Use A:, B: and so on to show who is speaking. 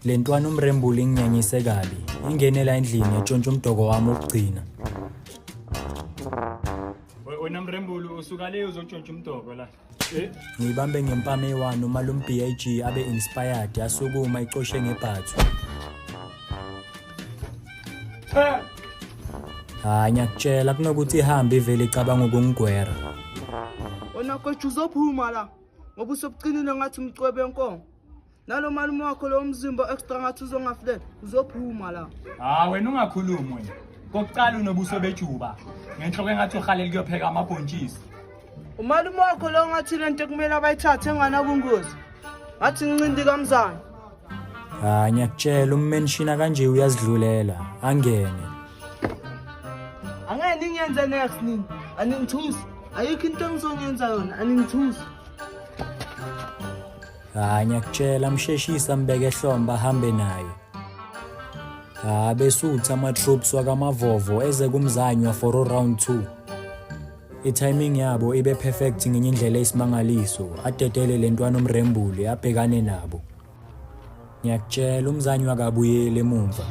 A: Le ntwana umrembuli inginyanyise kabi. Ingene la endlini yatshontsha umdoko wami wokugcina.
B: Wena mrembulu usuka le uzotshontsha umdoko la. Eh?
A: Ngiyibambe ngempama eyi-one umalume BIG abe inspired asukuma icoshe ngebhathu. Hayi ngiyakutshela kunokuthi ihambe ivele icabanga ukungigwera.
C: Wena coach uzophuma la ngoba usobuqinile ngathi umcwebe wenkomo. Nalo malume wakho lo mzimba extra ngathi uzongafulela uzophuma la.
B: Ha wena ungakhulumi wena. Kokuqala unobuso bejuba. Ngenhloko engathi uhalela kuyopheka amabhontshisi.
C: Umalume wakho lo ngathi lento ekumele abayithathe enganabungozi. Ngathi ngincinti kamzane.
A: Hayi ngiyakutshela ummenshina kanje uyazidlulela angene.
C: Angeke ningiyenze next nini. Aningithusi. Ayikho into engizonyenza yona aningithusi.
A: Hayi ngiyakutshela msheshisa mbeke ehlombe ahambe naye. Ha besutha ama-troops wakamavovo eze kumzanywa for round 2. I-timing yabo ibe perfect ngenye indlela eyisimangaliso, adedele le ntwana umrembuli abhekane nabo. Ngiyakutshela umzanywa akabuyeli emumva.